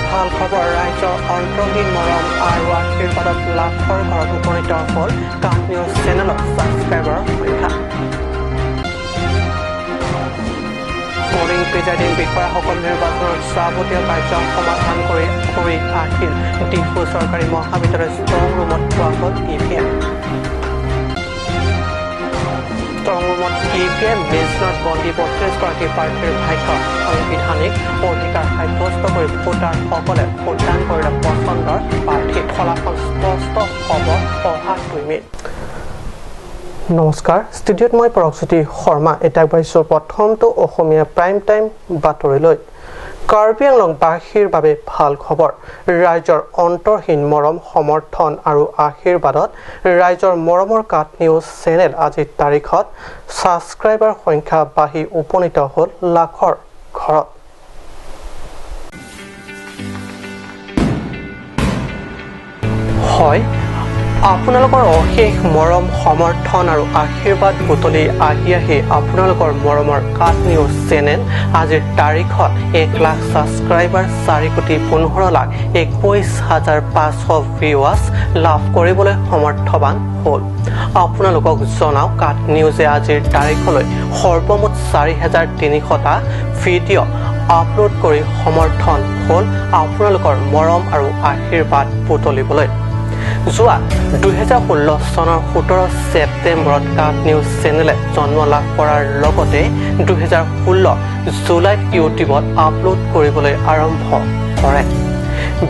ভাল খবৰ। ৰাইজৰ অন্তহীন মৰম আৰু আশীৰ্বাদত লাখৰ ঘৰত উপনীত হ'ল কাট নিউজ চেনেলৰ ছাবস্ক্ৰাইবাৰৰ সংখ্যা। পলিং প্ৰিজাইডিং বিষয়াসকল নিৰ্বাচনৰ যাৱতীয় কাৰ্য সমাধান কৰি কৰি আহিল। ডিফু চৰকাৰী মহাবিদ্যালয়ৰ ষ্ট্ৰং ৰুমত থোৱা হ'ল ইভিএম। ষ্ট্ৰং ৰুমত ইভিএম মেচিনত বন্দী 32 গৰাকী প্ৰাৰ্থীৰ ভাগ্য। সাংবিধানিক অধিকাৰ সাব্যস্ত কৰি ভোটাৰসকলে ভোটদান কৰিলে পচন্দৰ প্ৰাৰ্থী। ফলাফল স্পষ্ট হ'ব অহা 2 মে'ত। নমস্কাৰ, ষ্টুডিঅ'ত মই পৰকজ্যোতি শৰ্মা। এতিয়া আগবাঢ়িছোঁ প্ৰথমটো অসমীয়া প্ৰাইম টাইম বাতৰিলৈ। কাৰ্বি আংলংবাসীৰ বাবে ভাল খবৰ। ৰাইজৰ অন্তৰহীন মৰম, সমৰ্থন আৰু আশীৰ্বাদত ৰাইজৰ মৰমৰ কাট নিউজ চেনেল আজিৰ তাৰিখত ছাবস্ক্ৰাইবাৰ সংখ্যা বাঢ়ি উপনীত হ'ল লাখৰ ঘৰত। হয়, আপোনালোকৰ অশেষ মৰম, সমৰ্থন আৰু আশীৰ্বাদ বুটলি আহি আহি আপোনালোকৰ মৰমৰ কাট নিউজ চেনেল আজিৰ তাৰিখত 1 লাখ ছাবস্ক্ৰাইবাৰ, 4 কোটি 15 লাখ 21 হাজাৰ 500 ভিউৱাৰ্ছ লাভ কৰিবলৈ সমৰ্থবান হ'ল। আপোনালোকক জনাওঁ, কাট নিউজে আজিৰ তাৰিখলৈ সৰ্বমুঠ 4300টা ভিডিঅ' আপলোড কৰি সমৰ্থন হ'ল আপোনালোকৰ মৰম আৰু আশীৰ্বাদ বুটলিবলৈ। যোৱা 2016 চনৰ 17 ছেপ্টেম্বৰত কাট নিউজ চেনেলে জন্ম লাভ কৰাৰ লগতে 2016 জুলাইত ইউটিউবত আপলোড কৰিবলৈ আৰম্ভ কৰে।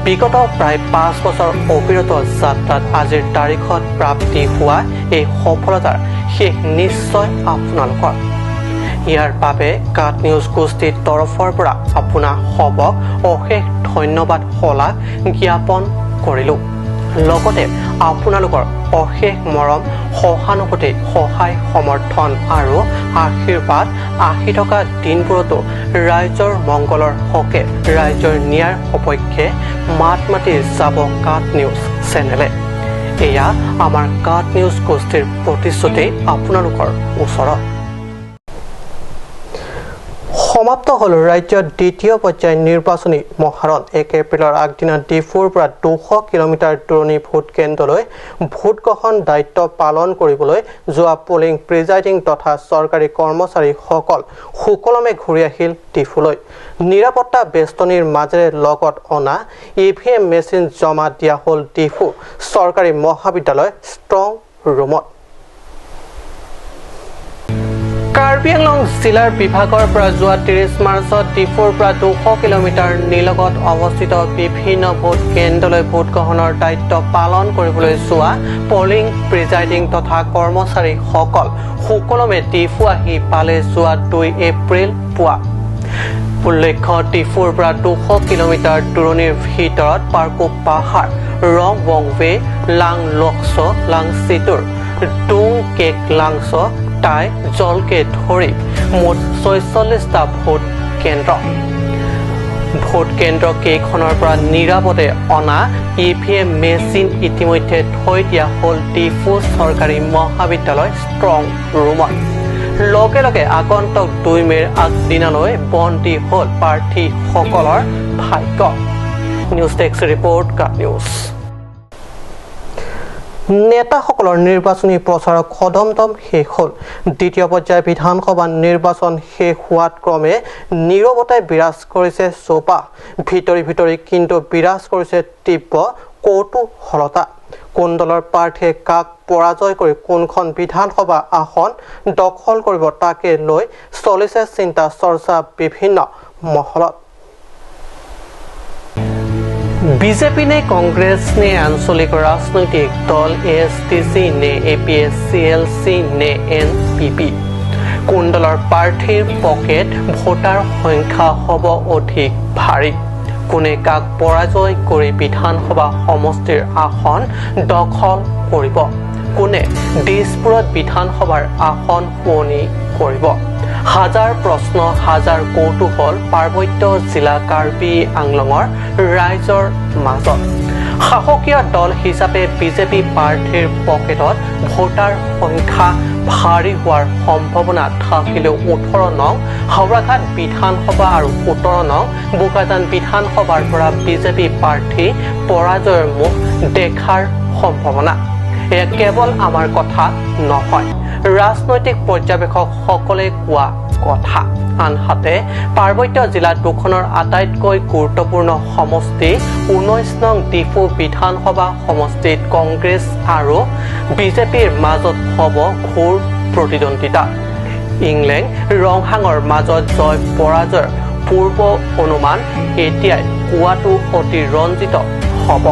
বিগত প্ৰায় 5 বছৰ অবিৰত যাত্ৰাত আজিৰ তাৰিখত প্ৰাপ্তি হোৱা এই সফলতাৰ শ্ৰেয় নিশ্চয় আপোনালোকৰ। ইয়াৰ বাবে কাট নিউজ গোষ্ঠীৰ তৰফৰ পৰা আপোনাক সবক অশেষ ধন্যবাদ, শলাগ জ্ঞাপন কৰিলোঁ। লগতে আপোনালোকৰ অশেষ মৰম, সহানুভূতি, সহায়, সমৰ্থন আৰু আশীৰ্বাদ আহি থকা দিনবোৰতো ৰাইজৰ মংগলৰ হকে, ৰাইজৰ ন্যায়ৰ সপক্ষে মাত মাতি যাব কাট নিউজ চেনেলে। এয়া আমাৰ কাট নিউজ গোষ্ঠীৰ প্ৰতিশ্ৰুতি আপোনালোকৰ ওচৰত। সমাপ্ত হ'ল ৰাজ্যত দ্বিতীয় পৰ্যায়ৰ নিৰ্বাচনী মহাৰণ। 1 এপ্ৰিলৰ আগদিনা ডিফুৰ পৰা 200 কিলোমিটাৰ দূৰণি ভোট কেন্দ্ৰলৈ ভোটগ্ৰহণ দায়িত্ব পালন কৰিবলৈ যোৱা পলিং প্ৰিজাইডিং তথা চৰকাৰী কৰ্মচাৰীসকল সুকলমে ঘূৰি আহিল ডিফুলৈ। নিৰাপত্তা বেষ্টনীৰ মাজেৰে লগত অনা ইভিএম মেচিন জমা দিয়া হ'ল ডিফু চৰকাৰী মহাবিদ্যালয় ষ্ট্ৰং ৰুমত। কাৰ্বি আংলং জিলাৰ বিভাগৰ পৰা যোৱা 30 মাৰ্চত ডিফুৰ পৰা 200 কিলোমিটাৰ নিলগত অৱস্থিত বিভিন্ন ভোট কেন্দ্ৰলৈ ভোটগ্ৰহণৰ দায়িত্ব পালন কৰিবলৈ যোৱা পলিং প্ৰিজাইডিং তথা কৰ্মচাৰীসকল সুকলমে ডিফু আহি পালে যোৱা 2 এপ্ৰিল পুৱা। উল্লেখ্য, ডিফুৰ পৰা 200 কিলোমিটাৰ দূৰণিৰ ভিতৰত পাৰ্কো পাহাৰ, ৰং বংৱে, লাং লক্স, লাং চিতুৰ, ডুং কেক লাংছ, টাই জলকে ধৰি মুঠ 46টা ভোট কেন্দ্ৰ। ভোট কেন্দ্ৰ কেইখনৰ পৰা নিৰাপদে অনা ইভিএম মেচিন ইতিমধ্যে থৈ দিয়া হ'ল ডিফু চৰকাৰী মহাবিদ্যালয় ষ্ট্ৰং ৰুমত। লগে লগে আগন্তুক 2 মে'ৰ আগদিনালৈ বন্দী হ'ল প্ৰাৰ্থীসকলৰ ভাগ্য। নিউজ ডেস্ক ৰিপৰ্ট, কাট নিউজ। নেতাসকলৰ নিৰ্বাচনী প্ৰচাৰক খদমদম শেষ হ'ল। দ্বিতীয় পৰ্যায়ৰ বিধানসভা নিৰ্বাচন শেষ হোৱাত ক্ৰমে নীৰৱতাই বিৰাজ কৰিছে চৌপাশ। ভিতৰি ভিতৰি কিন্তু বিৰাজ কৰিছে তীব্ৰ কৌতূহলতা। কোন দলৰ প্ৰাৰ্থীয়ে কাক পৰাজয় কৰি কোনখন বিধানসভা আসন দখল কৰিব, তাকে লৈ চলিছে চিন্তা চৰ্চা বিভিন্ন মহলত। বিজেপি নে কংগ্ৰেছ নে আঞ্চলিক ৰাজনৈতিক দল এ এছ টি চি নে A P S C L C নে এন পি পি, কোন দলৰ প্ৰাৰ্থীৰ পকেট ভোটাৰ সংখ্যা হ'ব অধিক ভাৰী, কোনে কাক পৰাজয় কৰি বিধানসভা সমষ্টিৰ আসন দখল কৰিব, কোনে দিছপুৰত বিধানসভাৰ আসন শুৱনি কৰিব, হাজাৰ প্ৰশ্ন, হাজাৰ কৌতূহল পাৰ্বত্য জিলা কাৰ্বি আংলঙৰ ৰাইজৰ মাজত। শাসকীয় দল হিচাপে বিজেপি প্ৰাৰ্থীৰ পকেটত ভোটাৰ সংখ্যা ভাৰী হোৱাৰ সম্ভাৱনা থাকিলেও 18 নং হাওৰাঘাট বিধানসভা আৰু 17 নং বোকাজান বিধানসভাৰ পৰা বিজেপি প্ৰাৰ্থী পৰাজয়ৰ মুখ দেখাৰ সম্ভাৱনা। এয়া কেৱল আমাৰ কথা নহয়, ৰাজনৈতিক পৰ্যবেক্ষকসকলে কোৱা কথা। আনহাতে পাৰ্বত্য জিলা দুখনৰ আটাইতকৈ গুৰুত্বপূৰ্ণ সমষ্টি 19 নং ডিফু বিধানসভা সমষ্টিত কংগ্ৰেছ আৰু বিজেপিৰ মাজত হ'ব ঘোৰ প্ৰতিদ্বন্দ্বিতা। ইংলেং ৰংহাঙৰ মাজত জয় পৰাজয়ৰ পূৰ্ব অনুমান এতিয়াই কোৱাটো অতি ৰঞ্জিত হ'ব,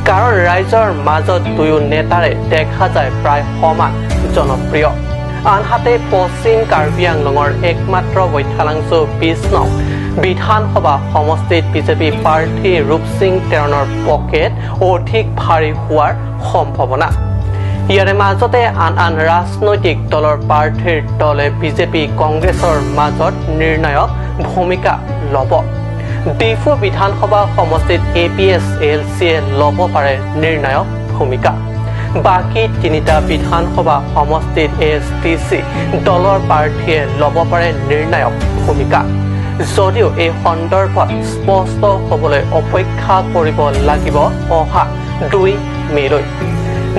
কাৰণ ৰাইজৰ মাজত দুয়ো নেতাৰে দেখা যায় প্ৰায় সমান জনপ্ৰিয়। আনহাতে পশ্চিম কাৰ্বি আংলঙৰ একমাত্ৰ বৈঠালাংছু 20 নং বিধানসভা সমষ্টিত বিজেপি প্ৰাৰ্থী ৰূপসিং টেৰণৰ পকেট অধিক ভাৰী হোৱাৰ সম্ভাৱনা। ইয়াৰে মাজতে আন আন ৰাজনৈতিক দলৰ প্ৰাৰ্থীৰ দলে বিজেপি কংগ্ৰেছৰ মাজত নিৰ্ণায়ক ভূমিকা ল'ব। ডিফু বিধানসভা সমষ্টিত এ পি এছ এল চিয়ে ল'ব পাৰে নিৰ্ণায়ক ভূমিকা। বাকী তিনিটা বিধানসভা সমষ্টিত এছ টি চি দলৰ প্ৰাৰ্থীয়ে ল'ব পাৰে নিৰ্ণায়ক ভূমিকা। যদিও এই সন্দৰ্ভত স্পষ্ট হ'বলৈ অপেক্ষা কৰিব লাগিব অহা 2 মে'লৈ।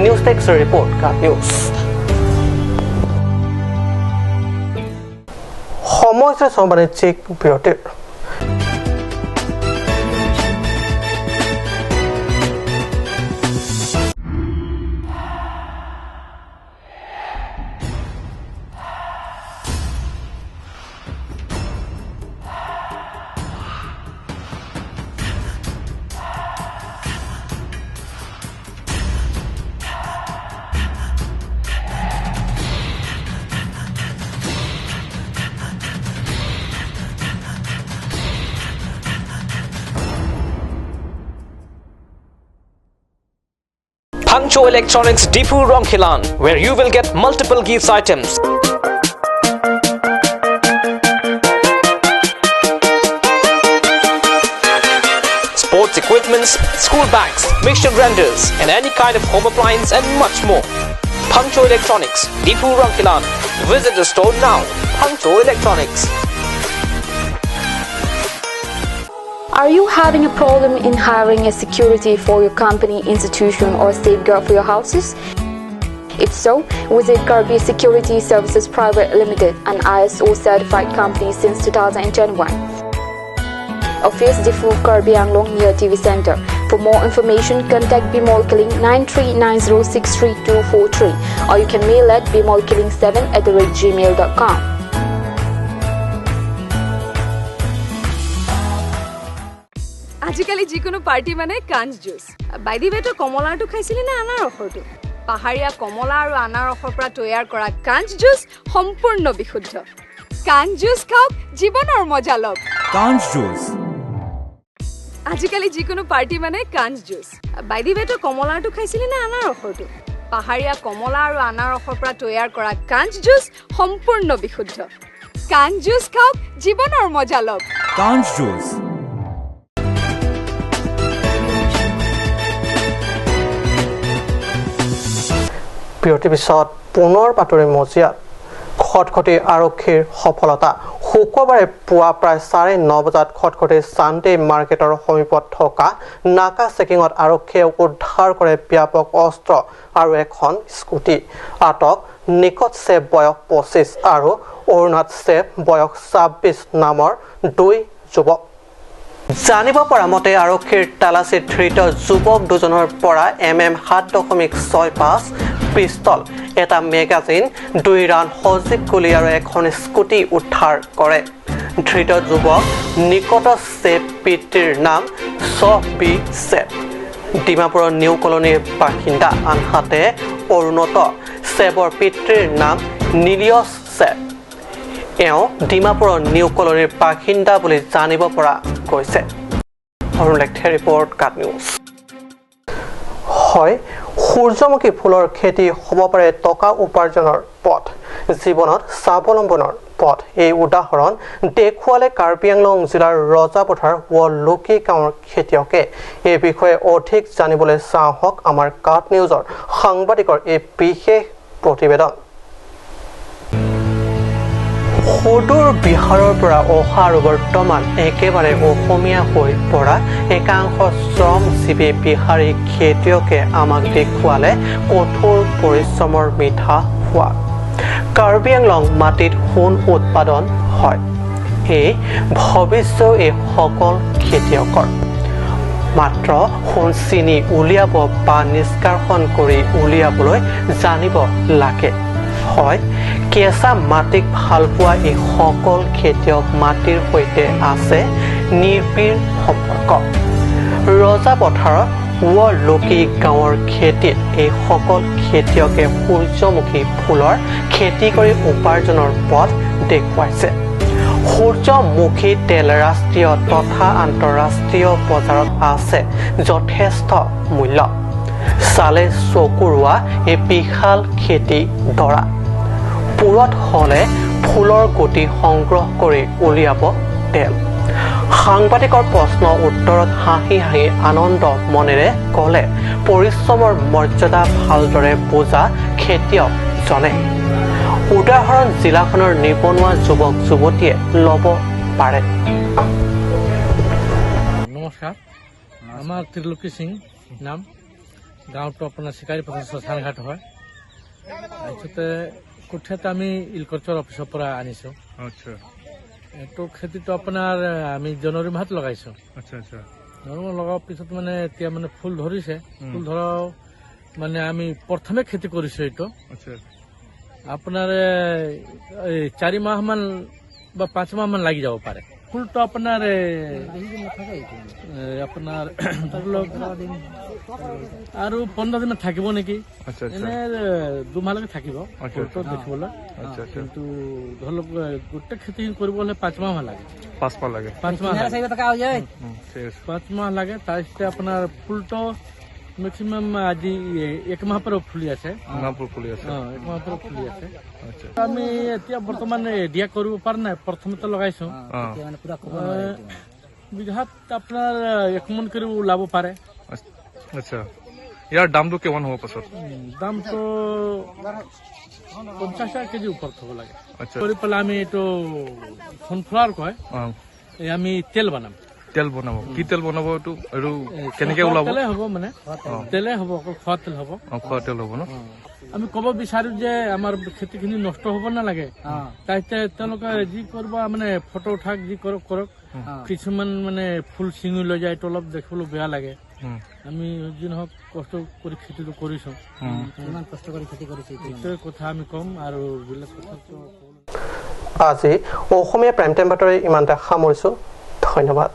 নিউজ ডেস্ক ৰিপৰ্ট, কাট নিউজ। সময় বাণিজ্যিক বিৰতিৰ। Phangcho Electronics Diphu Rongkhilan, where you will get multiple gifts items. Sports equipments, school bags, mixture grinders, and any kind of home appliance and much more. Phangcho Electronics, Diphu Rongkhilan. Visit the store now. Phangcho Electronics. Are you having a problem in hiring a security for your company, institution or safeguard for your houses? If so, visit Karbi Security Services Private Limited, an ISO certified company since 2021. Office Diphu Karbi Anglong near TV Center. For more information, contact Bimol Killing 9390632243 or you can mail at bimolkilling7@gmail.com. আজিকালি যিকোনো party মানে কাঞ্চ juice. By the ৱে, তই কমলাৰটো খাইছিলি নে আনাৰসৰটো? পাহাৰীয়া কমলা আৰু আনাৰসৰ পৰা তৈয়াৰ কৰা কাঞ্চ জুচ সম্পূৰ্ণ বিশুদ্ধ। কাঞ্চ জুচ খাওক, জীৱনৰ মজা লওক। কাঞ্চ জুচ। আজিকালি যিকোনো পাৰ্টি মানে কাঞ্চ জুচ। বাই the ৱে, তই কমলাৰটো খাইছিলি নে আনাৰসৰটো? পাহাৰীয়া কমলা আৰু আনাৰসৰ পৰা তৈয়াৰ কৰা কাঞ্চ জুচ সম্পূৰ্ণ বিশুদ্ধ। কাঞ্চ জুচ খাওক, জীৱনৰ মজা লওক। কাঞ্চ জুচ। বিৰতিৰ পিছত পুনৰ বাতৰি মজিয়াত খটখটি আৰক্ষীৰ সফলতা। শুক্ৰবাৰে পুৱা প্ৰায় 9:30 বজাত খটখটি চানডে মাৰ্কেটৰ সমীপত থকা নাকা চেকিঙত আৰক্ষীয়ে উদ্ধাৰ কৰে ব্যাপক অস্ত্ৰ আৰু এখন স্কুটি। আটক নিকট চেব বয়স 25 আৰু অৰুণাথ চেব বয়স 26 নামৰ দুই যুৱক। জানিব পৰা মতে আৰক্ষীৰ তালাচীত ধৃত যুৱক দুজনৰ পৰা এম এম 7.65 পিষ্টল, এটা মেগাজিন, 2 ৰাউণ্ড সজীৱ গুলী আৰু এখন স্কুটি উদ্ধাৰ কৰে। ধৃত যুৱক নিকট চেব পিতৃৰ নাম বি চেব, ডিমাপুৰৰ নিউ কলনীৰ বাসিন্দা। আনহাতে অৰুণত চেবৰ পিতৃৰ নাম নীলিয়ছ চেব, এওঁ ডিমাপুৰৰ নিউ কলনীৰ বাসিন্দা বুলি জানিব পৰা গৈছে। অৰুণ লেখথে ৰিপৰ্ট, কাট নিউজ। হয়, সূৰ্যমুখী ফুলৰ খেতি হ'ব পাৰে টকা উপাৰ্জনৰ পথ, জীৱনত স্বাৱলম্বনৰ পথ। এই উদাহৰণ দেখুৱালে কাৰ্বি আংলং জিলাৰ ৰজাপথাৰ ৱলুকি গাঁৱৰ খেতিয়কে। এই বিষয়ে অধিক জানিবলৈ চাওঁ হওক আমাৰ কাট নিউজৰ সাংবাদিকৰ এই বিশেষ প্ৰতিবেদন। সুদূৰ বিহাৰৰ পৰা অহা আৰু বৰ্তমান একেবাৰে অসমীয়া হৈ পৰা একাংশ শ্ৰমজীৱী বিহাৰী খেতিয়কে আমাক দেখুৱালে কঠোৰ পৰিশ্ৰমৰ মিঠা সোৱাদ। কাৰ্বি আংলং মাটিত সোণ উৎপাদন হয়, এই ভৱিষ্য এই সকল খেতিয়কৰ। মাত্ৰ সোণ চিনি উলিয়াব বা নিষ্কাশন কৰি উলিয়াবলৈ জানিব লাগে। হয়, কেঁচা মাটিক ভালপোৱা এই সকল খেতিয়ক মাটিৰ সৈতে আছে নিবিড় সম্পৰ্ক। ৰজাপথাৰৰ ৱলুকি গাঁৱৰ খেতিত এই সকল খেতিয়কে সূৰ্যমুখী ফুলৰ খেতি কৰি উপাৰ্জনৰ পথ দেখুৱাইছে। সূৰ্যমুখী তেল ৰাষ্ট্ৰীয় তথা আন্তঃৰাষ্ট্ৰীয় বজাৰত আছে যথেষ্ট মূল্য। চালে চকুৰোৱা এই বিশাল খেতি দৰা পুৰত হ'লে ফুলৰ গুটি সংগ্ৰহ কৰি উলিয়াব তেল। সাংবাদিকৰ প্ৰশ্ন উত্তৰত হাঁহি হাঁহি আনন্দ মনেৰে ক'লে পৰিশ্ৰমৰ মৰ্যাদা ভালদৰে বুজা খেতিয়কজনে। উদাহৰণ জিলাখনৰ নিবনুৱা যুৱক যুৱতীয়ে ল'ব পাৰে। নমস্কাৰ, আমাৰ ত্ৰিলোকী সিং নাম, গাঁৱটো আপোনাৰ চিকাৰীপথাৰ শ্মশানঘাট হয়। তাৰপিছতে কঠীয়াটো আমি এগ্ৰিকালচাৰ অফিচৰ পৰা আনিছোঁ। এইটো খেতিটো আপোনাৰ আমি জানুৱাৰী মাহত লগাইছোঁ। আচ্ছা আচ্ছা জানুৱাৰী মাহত লগোৱাৰ পিছত মানে এতিয়া মানে ফুল ধৰিছে। ফুল ধৰাও মানে আমি প্ৰথমে খেতি কৰিছোঁ এইটো। আপোনাৰ এই 4 মাহমান বা 5 মাহমান লাগি যাব পাৰে। ফুলটো আপোনাৰ আপোনাৰ ধৰি লওক আৰু 15 দিন থাকিব নেকি, এনে 2 মাহলৈকে থাকিব ফুলটো দেখিবলৈ। কিন্তু ধৰি লওক গোটেই খেতি কৰিব হ'লে 5 মাহ লাগে। 5 মাহ লাগে। 5 মাহ লাগে। 5 মাহ লাগে। তাৰপিছতে আপোনাৰ ফুলটো মেক্সিমাম আজি 1 মাহ পৰা ফুলি আছে। ফুলি আছে। 1 মাহ পৰা ফুলি আছে। আমি এতিয়া বৰ্তমান দিয়া কৰিব পৰা নাই, প্ৰথমতে লগাইছো। বিঘাত আপোনাৰ 1 মোন কৰি ওলাব পাৰে। আচ্ছা, ইয়াৰ দামটো কিমান হ'ব পাছত? দামটো 50 টকা কেজি ওপৰত হ'ব লাগে। কৰি পেলাই আমি এইটো সনফ্লাৱাৰ কয়, এই আমি তেল বনাম। তেল বনাব? কি তেল বনাব এইটো আৰু কেনেকে ওলাব? তেলে হ'ব, মানে তেলে হ'ব, অকল খোৱা তেল হ'ব। খোৱা তেল হ'ব ন? আমি ক'ব বিচাৰো যে আমাৰ খেতিখিনি নষ্ট হ'ব নালাগে। তাতে তেওঁলোকে যি কৰিব মানে ফটো উঠাক, যি কৰক কৰক। কিছুমান মানে ফুল ছিঙি লৈ যায়, এইটো অলপ দেখিবলৈ বেয়া লাগে। আমি যি নহওক কষ্ট কৰি খেতিটো কৰিছো, ইমান কষ্ট কৰি খেতি কৰিছো, এইটোৱে কথা আমি ক'ম আৰু বেলেগ কথাটো। আজি অসমীয়া প্ৰাইম টাইম বাতৰি ইমানতে সামৰিছো। ধন্যবাদ।